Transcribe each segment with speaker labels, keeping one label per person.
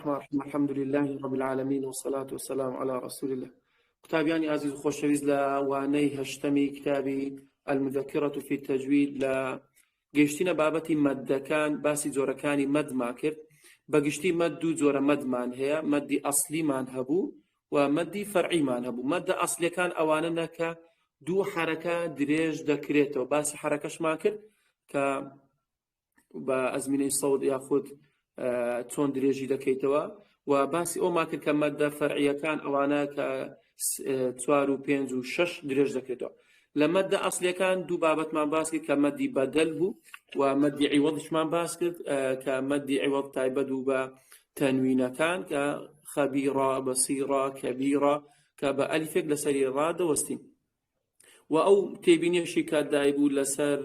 Speaker 1: الرحمن الرحیم الحمد لله رب العالمین والصلاة والسلام على رسول الله. قوتابیانی ئازیز و خۆشەویست لە وانەی هەشتەمی کتابی المذکرة فی التجوید لە گەیشتینە بابەتی مەدەکان باسی جۆرەکانی مەدمان کرد. بەگشتی مەد دوو جۆرە مەدمان هەیە، مەدی ئەسلیمان هەبوو و مەدی فەرعیمان هەبوو. مەدە ئەسلیەکان ئەوانە کە دوو حەرەکە درێژ دەکرێتەوە. باسی حەرەکەشمان کرد کە بە ئەزمینەی سەوت یاخود چۆن درێژی دەکەیتەوە و باسی ئەو ماکرد کە مەدە فەرعیەکان ئەوانە کە چوار و پێنج و شەش درێژ دەکرێتەوە. لە مەدە ئەسلیەکان دوو بابەتمان باس کرد کە مەدی بەدەل بوو و مەدی عیوەضشمان باس کرد کە مەدی عیوەض تایبەت بوو بە تەنوینەکان کە خەبیڕە، بەسیڕە، کەبیڕە کە بە ئەلیفێک لەسەری ڕادەوەستین. و ئەو تێبینیشی کە دایبوو لەسەر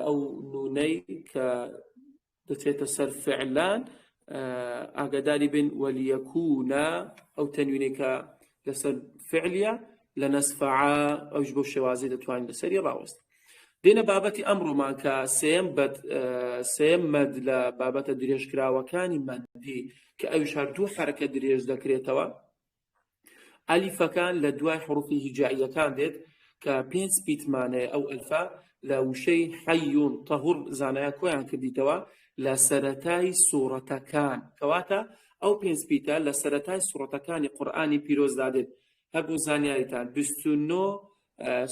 Speaker 1: ئەو نونەی کە دەچێتە سەر فعلان ئاگاداری بن وەلیەکوونە ئەو تەنوینەی کە لەسەر فعلیە لە نەسفعا ئەوش بۆ شێوازی دەتوانین لەسەری ڕاوەست. دێنە بابەتی ئەمڕۆمان کە سێم بەد سێم مەد لە بابەتە درێژکراوەکانی مەدی کە ئەویش هەر دوو حەرەکە درێژ دەکرێتەوە. ئەلیفەکان لە دوای حروفی هیجائیەکان دێت کە پێنج پیتمان هەیە. ئەو ئەلفە لە وشەی حەیون تەهور زانایان کۆیان کردیتەوە لە سەرەتای سوڕەتەکان، کەواتە ئەو پێنج پیتە لە سەرەتای سوڕەتەکانی قورئانی پیرۆزدا دێت. هەر بۆ زانیاریتان 29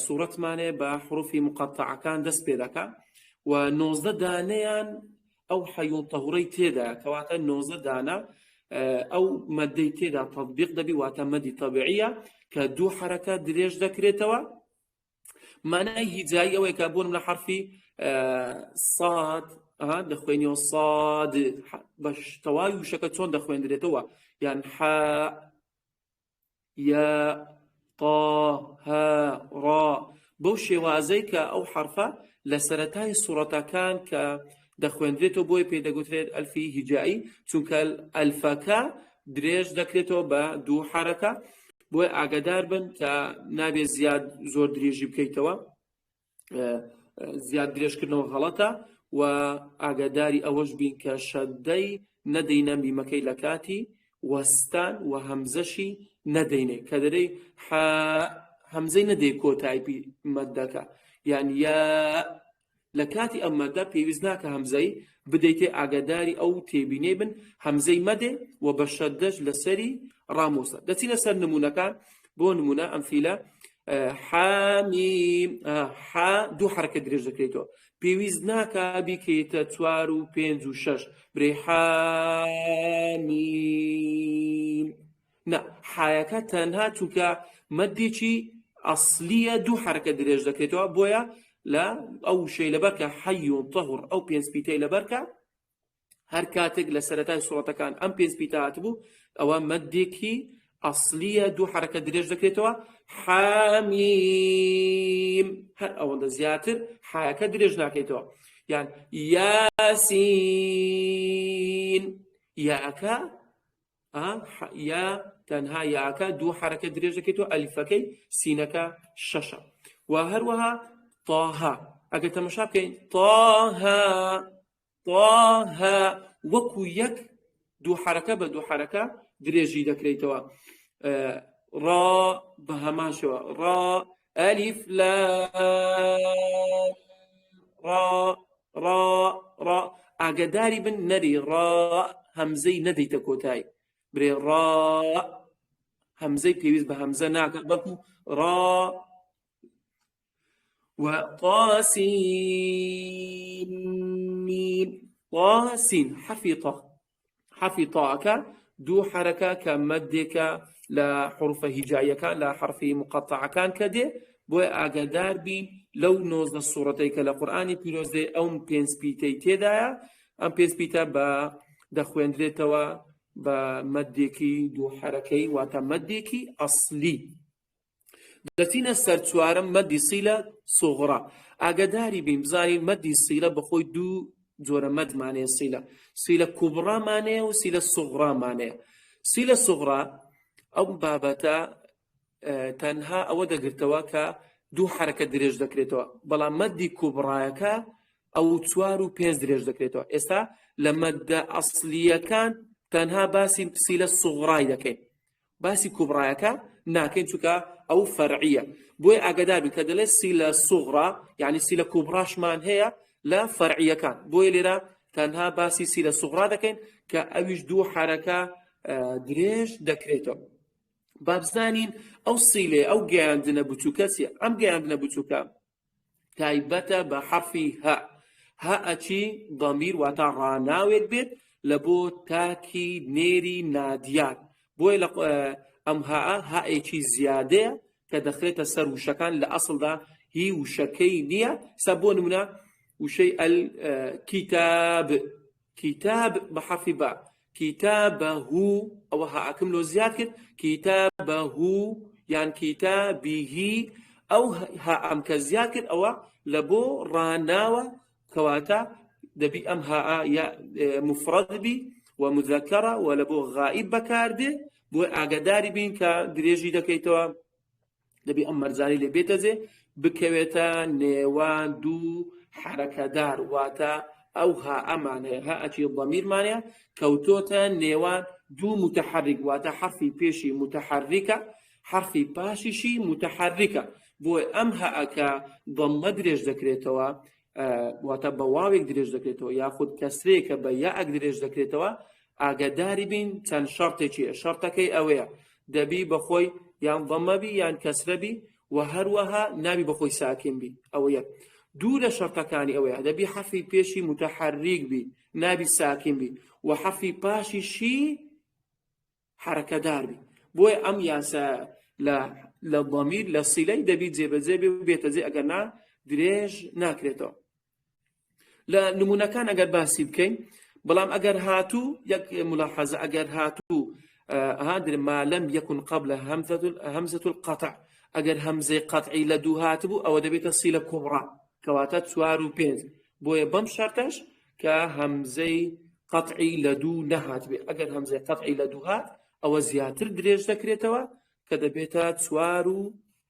Speaker 1: سوڕەتمان هەیە بە حروفی مقەتەعەکان دەست پێ دەکا و 19 دانەیان ئەو حەیون تەهورەی تێدا، کەواتە 19 دانە ئەو مەدەی تێدا تەطبیق دەبی، واتە مەدی تەبیعیە کە دوو حەرەکە درێژ دەکرێتەوە. مانای هیجایی ئەوەیە کە بۆ نمونە حەرفی صاد دەخوێنیەوە صاد بە تەواوی وشەکە چۆن دەخوێندرێتەوە، یان حا یا طا ها ڕا بەو شێوازەی کە ئەو حەرفە لە سەرەتای سوڕەتەکان کە دەخوێندرێتەوە بۆیە پێی دەگوترێت ئەلفی هیجایی، چونکە ئەلفەکە درێژ دەکرێتەوە بە دوو حەرەکە. بۆیە ئاگادار بن کە نابێت زیاد زۆر درێژی بکەیتەوە، زیاد درێژکردنەوە غەڵەتە و ئاگاداری ئەوەش بین کە شەدەی نەدەینە میمەکەی لە کاتی وەستان و هەمزەشی نەدەینێ کە دەرێی هەمزەی نەدەی کۆتایی مەدەکە، یان یا لە کاتی ئەم مەدە پێویست ناکە هەمزەی بدەیتێ، ئاگاداری ئەو تێبینەی بن هەمزەی مەدێ و بە شەدەش لەسەری ڕامۆسە. دەچینە سەر نمونەکان. بۆ نمونە ئەمثیلە حامیم حا دوو حرەکە درێژ دەکرێتەوە، پێویست ناکە بیکەیتە چوار و پێنج و شەش برێ حامیم نا، حایەکە تەنها چونکە مەدێکی ئەسلیە دوو حرەکە درێژ دەکرێتەوە، بۆیە لە ئەو وشەی لەبەرکە حەی و طهور ئەو پێنج پیتەی لەبەرکە هەر کاتێک لە سەرەتای سوڕەتەکان ئەم پێنج پیتە هاتبوو ئەوە مەدێکی ئەسلیە دوو حرەکە درێژ دەکرێتەوە حامیم هەر ئەوەندە زیاتر حایەکە درێژ ناکەیتەوە. یان یاسین یاکە یا تەنها یاکە دوو حرەکە درێژ دەکەیتەوە، ئەلیفەکەی سینەکە شەشە. و هەروەها طاها ئەگەر تەمەشا بکەین طاها طاها وەکو یەک دوو حرەکە بە دوو حرەکە درێژی دەکرێتەوە. ڕا بە هەمان شێوە ڕا ئەلیف لام ڕا ڕا ڕا ئاگاداری بن نەری ڕا هەمزەی نەدەیتە کۆتایی برێ ڕا هەمزەی پێویست بە هەمزە ناکە بەڵکو ڕا و طاسین میم طاسین حەرفی طا حەرفی طاکە دوو حەرەکە کە مەدێکە لە حروفە هیجاییەکان لە حرفی مقەتەعەکان کە دێ، بۆیە ئاگادار بین لەو 19 سوڕەتەی کە لە قورئانی پیرۆز دێ ئەو پێنج پیتەی تێدایە، ئەم پێنج پیتە بە دەخوێندرێتەوە بە مەدێکی دوو حەرەکەی واتە مەدێکی ئەسلی. دەچینە سەر چوارەم مەدی سیلە سوغرا. ئاگاداری بین بزانین مەدی سیلە بەخۆی دوو جۆرە مەدمانەیە، سیلە سیلە کوبڕامانەیە و سیلە سوغرامانەیە. سیلە سوغرا ئەو بابەتە تەنها ئەوە دەگرتەوە کە دوو حرەکە درێژ دەکرێتەوە، بەڵام مەدی کوبڕایەکە ئەو چوار و پێنج درێژ دەکرێتەوە. ئێستا لە مەدە ئەسلیەکان تەنها باسی سیلە سوغرای دەکەین باسی کوبڕایەکە ناکەین چونکە ئەو فەرعیە بۆیە ئاگادار بین کە دەڵێ سیلە سوغرا یعنی سیلە کوبڕاشمان هەیە لە فەرعیەکان بۆیە لێرە تەنها باسی سیلە سوغرا دەکەین کە ئەویش دوو حرەکە درێژ دەکرێتەوە بابزانین ئەو سیلێ ئەو گەیاندنە بچووکە چیە ئەم گەیاندنە بچووکە تایبەتە بە حەرفی هە هە ئەچی ضەمیر واتە ڕاناوێک بێت لە بۆ تاکی نێری نادیار بۆیە لە ئەم هەئە هەئێکی زیادەیە کە دەخرێتە سەر وشەکان لە ئەسڵدا هی وشەکەی نییە سە بۆ نمونە وشەی الکتاب کیتاب بە حەرفی با کیتابه ئەوە هاکم لۆ زیاد کرد کیتابه یان کیتابیه ئەو هائەم کە زیاد کرد ئەوە لە بۆ ڕاناوە کەواتە دەبی ئەم ها یا مفرد بی و مذەکەرە و لە بۆ غائب بەکاردێ بۆ ئاگاداری بین کە درێژی دەکەیتەوە دەبی ئەم مەرجانی لێ بێتە جێ بکەوێتە نێوان دوو حرەکەدار واتە ئەو ها ئەمانەیە ها ئەچی ضەمیرمانەیە کەوتۆتە نێوان دوو متحرک واتە حرفی پێشی متحرکە حرفی پاشیشی متحرکە بۆی ئەم هەئەکە ضەممە درێژ دەکرێتەوە واتە بە واوێک درێژ دەکرێتەوە یاخود کەسرێکە بە یاک درێژ دەکرێتەوە ئاگاداری بین چەند شەرتێکی شەرتەکەی ئەوەیە دەبی بەخۆی یان ضەمەبی یان کەسرەبی و هەروەها نابی بەخۆی ساکن بی ئەوە یەک دوو لە شەرتەکانی ئەوەیە دەبی حەرفی پێشی متحرک بی نابی ساکن بی و حەرفی پاشیشی حەرەکەدار بی بۆیە ئەم یاسا لە لە ضەمیر لە سیلەی دەبی جێبەجێ بێ و بێتە جێ ئەگەر نا درێژ ناکرێتەوە لە نمونەکان ئەگەر باسی بکەین بەڵام ئەگەر هاتوو یەک ملاحەزە ئەگەر هاتوو هادر ما لم يكن قبل همزة همزة القطع ئەگەر هەمزەی قەتعی لە دوو هاتبوو ئەوە دەبێتە سیلە کوبڕا کەواتە چوار و پێنج بۆیە بەم شەرتەش کە هەمزەی قەتعی لە دوو نەهاتبێ ئەگەر هەمزەی قەتعی لە دوو هات ئەوە زیاتر درێژ دەکرێتەوە کە دەبێتە چوار و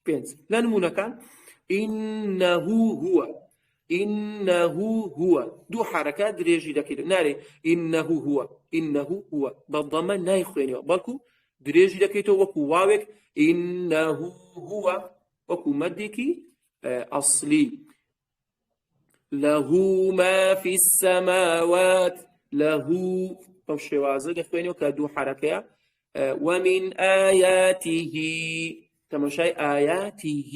Speaker 1: پێنج لە نمونەکان إنه هو إنه هو دوو حرەکە درێژی دەکەیت نارێ إنه هو إنه هو بە ضەمە نایخوێنەوە بەڵکو درێژی دەکەیتەوە وەکو واوێک إنه هو وەکو مەدێکی ئەسلی له ما في السماوات له بەم شێوازە دەخوێنەوە کە دوو حرەکەیە ومن آياته تەماشای آياته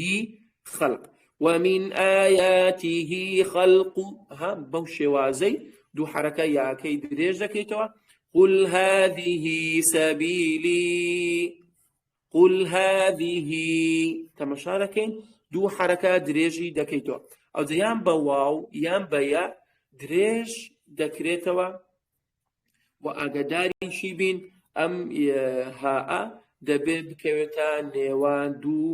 Speaker 1: خلق ومن آياته خلق ها بەو شێوازەی دوو حرەکە یاکەی درێژ دەکەیتەوە قل هذه سبيلي قل هذه تەمەشا دەکەین دوو حرەکە درێژی دەکەیتەوە ئەوجا یان بە واو یان بە یا درێژ دەکرێتەوە و ئاگاداریشی بین ئەم هاء دەبێت بکەوێتە نێوان دوو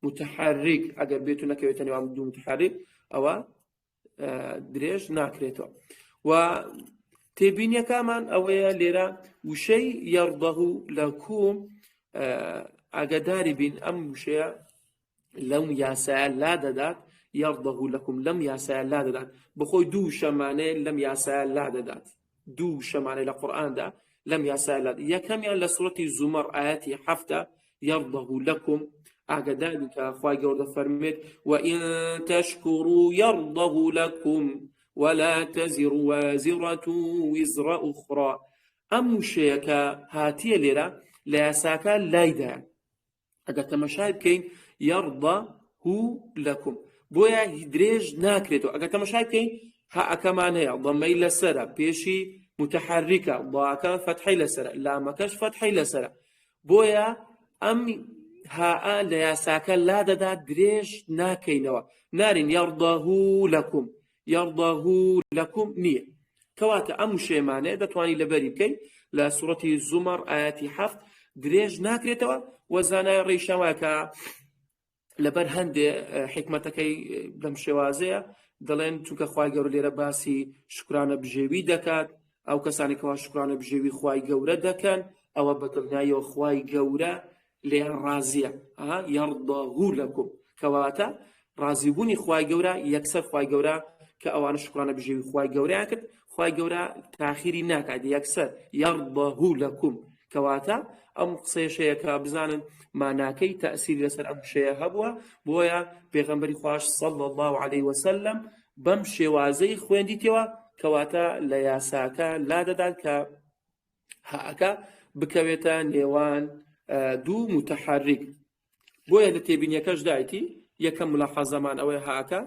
Speaker 1: متحرک ئەگەر بێت و نەکەوێتە نێوان دوو متحرک ئەوە درێژ ناکرێتەوە و تێبینیەکەمان ئەوەیە لێرە وشەی یەڕدەه لەکوم ئاگاداری بین ئەم وشەیە لەم یاسایە لا دەدات یەڕدەه لەکم لەم یاسایە لا دەدات بەخۆی دوو شەمانەیە لەم یاسایە لا دەدات دوو شەمانەی لە قورئاندا لەم یاسایە لا یەکەمیان لە سوڕەتی زومەڕ ئایەتی حەفتە یرضه لکم ئاگادار بن کە خوای گەورە دەفەرموێت وإن تشکروا یرضه لکم ولا تزر وازرة وزر أخرى ئەم وشەیە کە هاتیە لێرە لە یاساکە لایدایە ئەگەر تەمەشای بکەین یەڕضە هو لەکم بۆیە درێژ ناکرێتەوە ئەگەر تەمەشای بکەین هەئەکەمان هەیە ضەمەی لەسەرە پێشی متحرکە ضاکە فەتحەی لەسەرە لامەکەش فەتحەی لەسەرە بۆیە ئەم هاء لە یاساکە لا دەدات درێژ ناکەینەوە نارین یەڕضەه لەکم یرضه لکم نییە کەواتە ئەم وشەیەمانەیە دەتوانی لەبەری بکەی لە سوڕەتی زومەڕ ئاەتی حەفت درێژ ناکرێتەوە و زانای ڕێیشان وایە کە لەبەر هەندێ حکمەتەکەی بەم شێوازەیە دەڵێن چونکە خوای گەورە لێرە باسی شکرانە بژێوی دەکات ئەو کەسانی کەوا شکرانە بژێوی خوای گەورە دەکەن ئەوە بە دڵنیاییەوە خوای گەورە لێیان ڕازیە یەڕضەه لەکم کەواتە ڕازیبوونی خوای گەورە یەکسەر خوای گەورە کە ئەوانە شوکرانە بژێوی خوای گەورەیان کرد، خوای گەورە تاخیری ناکات یەکسەر یرضه لکم، کەواتە ئەم قسەیەش هەیە کە بزانن ماناکەی تەئسیری لەسەر ئەم وشەیە هەبووە، بۆیە پێغەمبەری خواش صلی اللە علیه وسلم بەم شێوازەی خوێندیتەوە، کەواتە لە یاساکە لادەدات کە هاکە بکەوێتە نێوان دوو متحرک. بۆیە لە تێبینیەکەش دایتی یەکەم ملاحەزەمان ئەوەیە هاکە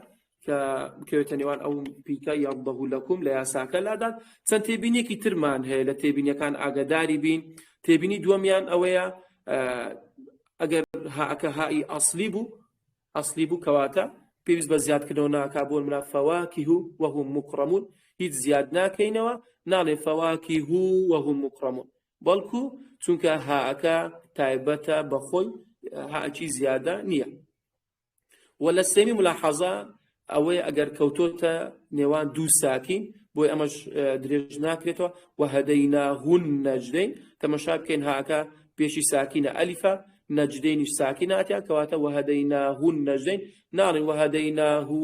Speaker 1: کە بکەوێتە نێوان ئەو پیتە یەڵدەه لەکم لە یاساکە لادات. چەند تێبینیەکی ترمان هەیە لە تێبینیەکان ئاگاداری بین. تێبینی دووەمیان ئەوەیە ئەگەر هاکە هایی ئەسلی بوو، ئەسلی بوو کەواتە پێویست بە زیادکردنەوە ناکا، بۆ نمونە فواکه وهم مکرمون هیچ زیاد ناکەینەوە، ناڵێ فواکه وهم مکرمون، بەڵکو چونکە هاکە تایبەتە بە خۆی هاکی زیادە نییە. و لە سێمی ملاحەزە ئەوەیە ئەگەر کەوتۆتە نێوان دوو ساکین، بۆی ئەمەش درێژ ناکرێتەوە، و هەدەیناهون نەجدەین، تەمەشا بکەین هاکە پێشی ساکینە ئەلیفە، نەجدەینیش ساکیناتیان، کەواتە وهەدەیناهون نەجدەین، ناڵێن وهەدەیناهو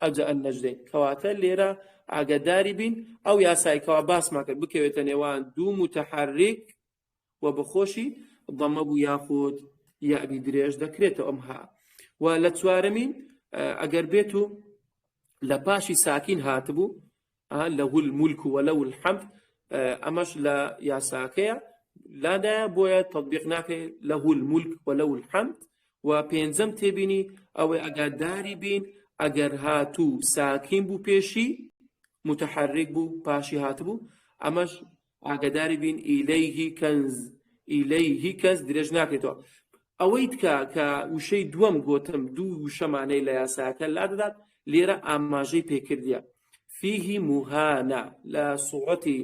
Speaker 1: ئەجە النەجدەین. کەواتە لێرە ئاگاداری بین ئەو یاسای کەوا باسمان کرد بکەوێتە نێوان دوو متحرک و بەخۆشی ضەمە بوو یاخود یەعبی درێژ دەکرێتەوە ئەم ها. و لە چوارەمین ئەگەر بێت و لە پاشی ساکین هاتبوو له الملك وله الحمد، ئەمەش لە یاساکەیە لادایە، بۆیە تطبیق ناکرێت له الملك وله الحمد. و پێنجەم تێبینی ئەوەی ئەگاداری بین ئەگەر هاتوو ساکین بوو پێشی متحرک بوو پاشی هاتبوو، ئەمەش ئاگاداری بین ئیلەیهی کەنز، ئیلەیهی کەنز درێژ ناکرێتەوە. ئەوەی تکا کە وشەی دووەم گوتم دوو وشەمانەی لە یاساکە لادەدات، لێرە ئاماژەی پێکردیە فیه مهانە لە سوڕەتی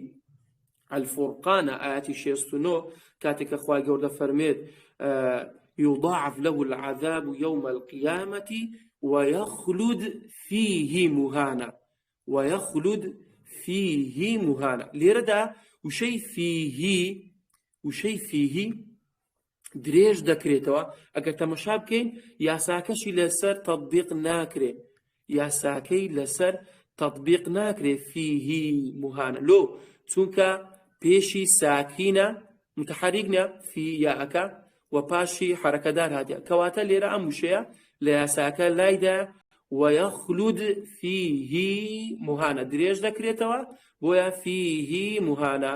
Speaker 1: الفرقان ئاەتی 69 کاتێک کە خوای گەورە فەرمێت يضاعف له العذاب يوم القيامة ويخلد فيه مهانا ويخلد فيه مهانا. لێرەدا وشەی فيه، وشەی فيه درێژ دەکرێتەوە. ئەگەر تەمەشا بکەین یاساکەشی لەسەر تطبیق ناکرێ، یاساکەی لەسەر تطبیق ناکرێ فيه مهانە لۆ، چونکە پێشی ساکینە متحرک نیە فی یاکە و پاشی حرەکەدار هاتیە، کەواتە لێرە ئەم وشەیە لە یاساکە لایدا ويخلد فيه مهانە درێژ دەکرێتەوە، بۆیە فيه مهانە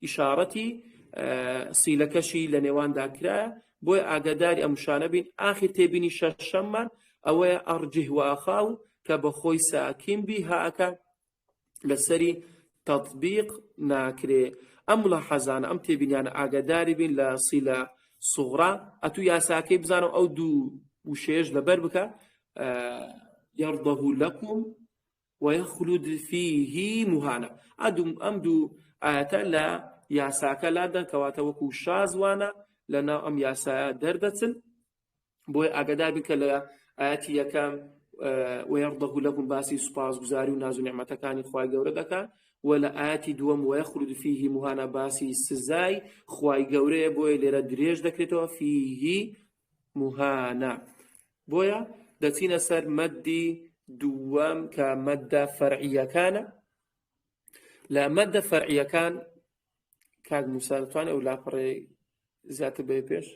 Speaker 1: ئیشارەتی سیلەکەشی لە نێواندا کرایە، بۆیە ئاگاداری ئەم وشانە بین. ئاخر تێبینی شەشەممان ئەوەیە ئەڕجه و ئاخاو کە بە خۆی ساکین بی هاکە لەسەری تطبیق ناکرێ. ئەم ملاحەزانە ئەم تێبینیانە ئاگاداری بین لە سیلە سوغرا، ئەتو یاساکەی بزانم ئەو دوو وشەیەش لەبەر بکە، يرضه لكم ويخلد فيه مهانا. ئەم دوو ئاەتە لە یاساکە لادەن، کەواتە وەکو شازوانە لە ناو ئەم یاسایە دەردەچن. بۆیە ئاگادار بن کە لە ئاەتی یەکەم ويرضه لكم باسی سوپاسگوزاری و ناز و نیعمەتەکانی خوای گەورە دەکات، و لە ئاەتی دووەم ويخلد فيه مهانا باسی سزای خوای گەورەیە، بۆیە لێرە درێژ دەکرێتەوە فيه مهانا. بۆیە دەچینە سەر مەدی دووەم کە مەدە فەرعیەکانە. لە مەدە فەرعیەکان کاک موسا دەتوانێت ئەو لاپەڕەی زیاتر بێ پێش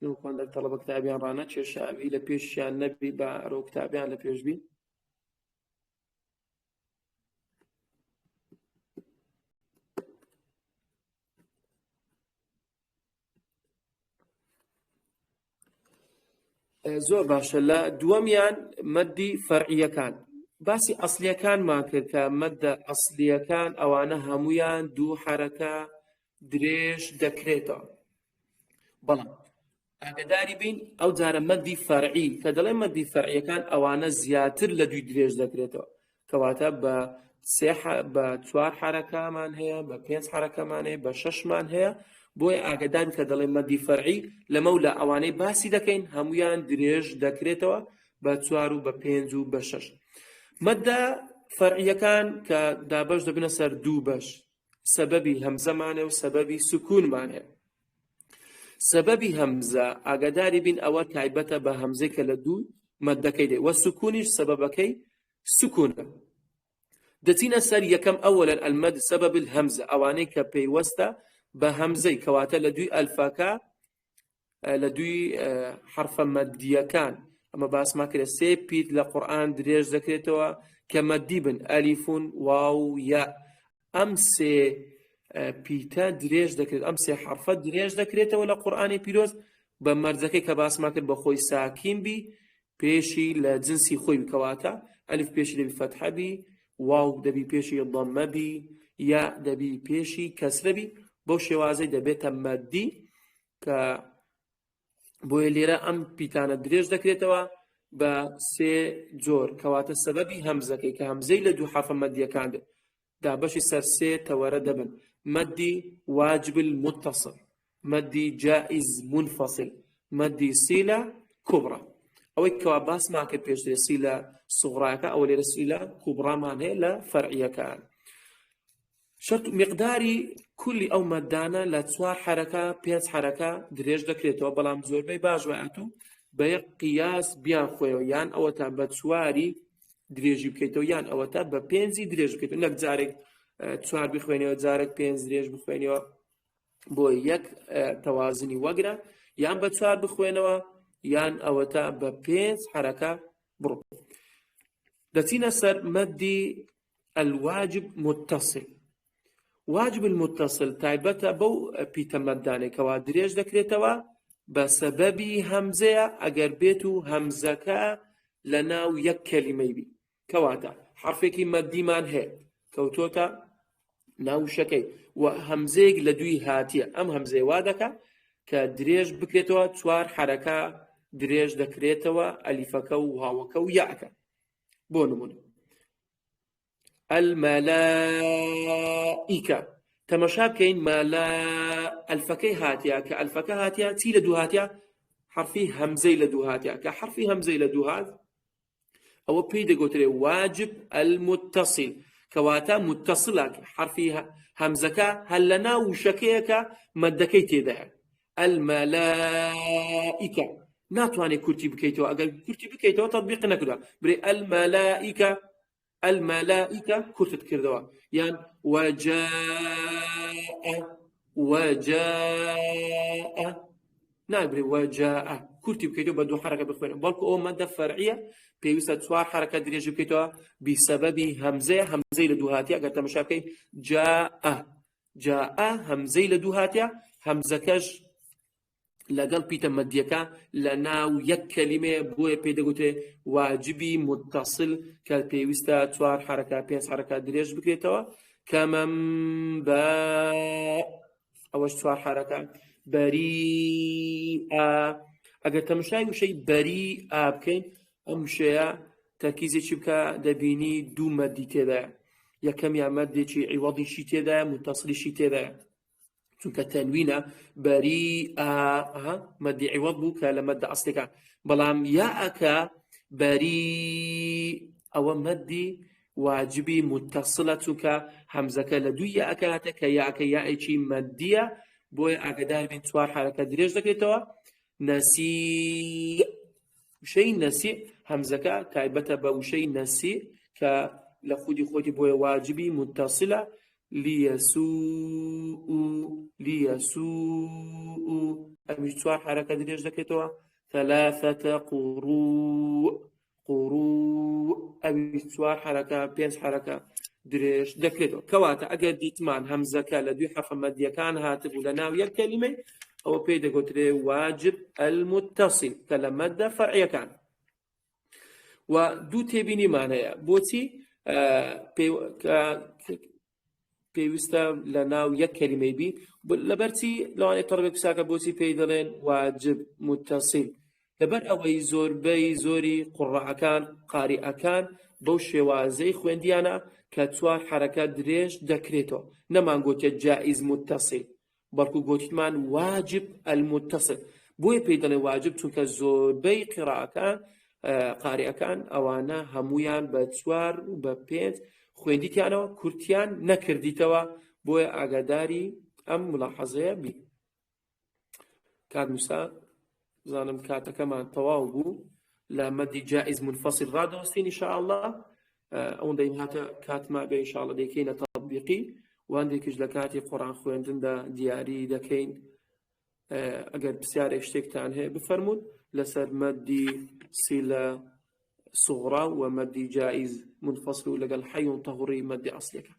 Speaker 1: نوخواندەر تەڵەبە کتابیان ڕانەکێشاوی لە پێشیان نەبی بە ئەرۆ کتابیان لە پێش بی. زۆر باشە. لە دووەمیان مەدی فەرعیەکان باسی ئەسلیەکانمان کرد کە مەدە ئەسلیەکان ئەوانە هەمویان دوو حرەکە درێژ دەکرێتەوە، بەڵام ئاگداری بین ئەو جارە مەدی فەرعی کە دەڵێ مەدی فەرعیەکان ئەوانە زیاتر لە دوی درێژ دەکرێتەوە، کەواتە بە سێ بە چوار حرەکەمان هەیە، بە پێنج حرەکەمان هەیە، بە شەشمان هەیە. بۆیە ئاگدار کە دەڵێ مەدی فەرعی لەمە و لە ئەوانەی باسی دەکەین هەمویان درێژ دەکرێتەوە بە چوار و بە پێنج و بە شەش. مەدە فەرعیەکان کە دابەش دەبنە سەر دوو بەش، سەبەبی هەمزەمانە و سەبەبی سکوونمانە. سەبەبی هەمزە ئاگاداری بین ئەوە تایبەتە بە هەمزەی کە لە دوو مەدەکەی دێ وە سکونیش سەبەبەکەی سکونە. دەچینە سەر یەکەم ئەوەلەن المد سبب الهمزە ئەوانەی کە پەیوەستە بە هەمزەی کەواتە لە دوی ئەلفەکە لە دوی حرفە مەدیەکان ئەمە باسمان کرد سێ پیت لە قورئان درێژ دەکرێتەوە کە مەدی بن ئەلیفون واو یا ئەم سێ پیتە درێژ دەکرێت ئەم سێ حرفە درێژ دەکرێتەوە لە قورئانی پیرۆز بە مەرجەکەی کە باسمان کرد بە خۆی ساکین بی پێشی لە جنسی خۆی بی کەواتە ئەلف پێشی دەبی فەتحە بی واو دەبی پێشی ضمە بی یا دەبی پێشی کەسرە بی بەو شێوازەی دەبێتە مەدی کە بۆیە لێرە ئەم پیتانە درێژ دەکرێتەوە بە سێ جۆر کەواتە سەبەبی هەمزەکەی کە هەمزەی لە دوو حەفە مەدیەکان بێت دابەشی سەر سێ تەوەرە دەبن، مەدی واجب المتصل، مەدی جائز منفصل، مەدی صلە کبری. ئەوەی کەوا باسمان کرد پێشتر صلە صغراکە ئەوە لێرە صلە کبرامان هەیە لە فەرعیەکان. شەرط مقداری کولی ئەو مەدانە لە چوار حرەکە پێنج حرەکە درێژ دەکرێتەوە بەڵام زۆربەی باش وایەتوو بە یەک قیاس بیان خۆیەوە یان ئەوەتا بە چواری درێژی بکەیتەوە یان ئەوەتا بە پێنجی درێژ بکەیتەوە نەک جارێک چوار بخوێنەوە جارێک پێنج درێژ بخوێنەوە بۆ یەک تەوازنی وەگرە یان بە چوار بخوێنەوە یان ئەوەتا بە پێنج حرەکە بڕۆ دەچینە سەر مەدی الواجب متصل واجب المتصل تایبەتە بەو پیتە مەدانەی کەوا درێژ دەکرێتەوە بە سەبەبی هەمزەیە ئەگەر بێت و هەمزەکە لە ناو یەک کەلیمەی بی کەواتە حرفێکی مەدیمان هەیە کەوتۆتە ناو وشەکەی و هەمزەیەک لە دوی هاتیە ئەم هەمزەیە وا دەکا کە درێژ بکرێتەوە چوار حرەکە درێژ دەکرێتەوە ئەلیفەکە و واوەکە و یاکە بۆ نمونە الملائکە تەمەشا بکەین مەلا ئەلفەکەی هاتیا کە ئەلفەکە هاتیا چی لە دوو هاتیا حرفی هەمزەی لە دوو هاتیا کە حرفی هەمزەی لە دوو هات ئەوە پێی دەگوترێ واجب المتصل کەواتە متصلە حرفی هەمزەکە هەر لە ناو وشەکەیەکە مەدەکەی تێدایە الملائکە ناتوانێت کورتی بکەیتەوە ئەگەر کورتی بکەیتەوە تطبیق نەکرا برێ الملائکە الملائکە کورتت کردەوە یان وجاء وجاء نابرێ وجاء کورتی بکەیتەوە بە دوو حرەکە بخوێنە بەڵکو ئەو مادە فەرعیە پێویستە چوار حرەکە درێژ بکەیتەوە بیسەبەبی هەمزەیە هەمزەی لە دوو هاتیە ئەگەر تەمەشا بکەی جاء جاء هەمزەی لە دوو هاتیە هەمزەکەش لەگەڵ پیتە مەدیەکە لە ناو یەک کەلیمەیە بۆیە پێی دەگوترێ واجبی متصل کە پێویستە چوار حرەکە پێنج حرەکە درێژ بکرێتەوە کەمەم بە ئەوەش چوار حرەکە بەری ئەگەر تەمەشای وشەی بەری ئا بکەین ئەم وشەیە تەرکیزێکی بکە دەبینی دوو مەدی تێدایە یەکەمیان مەدێکی عیوەضیشی تێدایە متصلیشی تێدایە چونکە تەنوینە بەری ئا مەدی عوەض بوو کە لە مەدە ئەسلەکان بەڵام یاکە بەری ئەوە مەدی واجبی متصلە چونکە هەمزەکە لە دوو یاکە هاتە کە یاکە یاێکی مەدیە بۆیە ئاگدار بین چوار حرەکە درێژ دەکرێتەوە نەسی وشەی نەسی هەمزەکە تایبەتە بە وشەی نەسی کە لە خودی خۆتی بۆیە واجبی متصلە لیەسوء لیەسوء ئەمیش چوار حرەکە درێژ دەکرێتەوە ثلاثة قروء قروء ئەویش چوار حرەکە پێنج حرەکە درێژ دەکرێتەوە کەواتە ئەگەر دیتمان هەمزەکە لە دوی حەفە مەدیەکان هاتبوو لە ناو یەک کەلیمەی ئەوە پێی دەگوترێ واجب المتصل کە لە مەدە فەرعیەکان و دوو تێبینیمان هەیە بۆچی پێویستە لە ناو یەک کەلیمەی بی لەبەرچی لەوانەیە تەڕبێک پساکە بۆچی پێی دەڵێن واجب متصل لەبەر ئەوەی زۆربەی زۆری قوڕەکان قاریئەکان بەو شێوازەی خوێندیانە کە چوار حرەکە درێژ دەکرێتەوە نەمان گوتە جائز متصل بەڵکو گۆتیتمان واجب المتصل بۆیە پێی دەڵێ واجب چونکە زۆربەی قیڕاکان قاریەکان ئەوانە هەمویان بە چوار و بە پێنج خوێندیتیانەوە کورتیان نەکردیتەوە بۆیە ئاگاداری ئەم ملاحەزەیە بی کاک موسا زانم کاتەکەمان تەواو بوو. لە مەدی جائز منفصل ڕادەوەستین ان شاء الله. ئەوەندەی هاتە کاتما بێ ان شاء الله دەیکەینە تطبیقی و هەندێکیش لە کاتی قورآن خوێندندا دیاری دەکەین. ئەگەر پرسیارێک شتێکتان هەیە بفەرمونون لەسەر مەدی سیلە صغرا و مەدی جائز منفصل و لەگەڵ حەی و تەغڕی مەدی ئەسلەکە.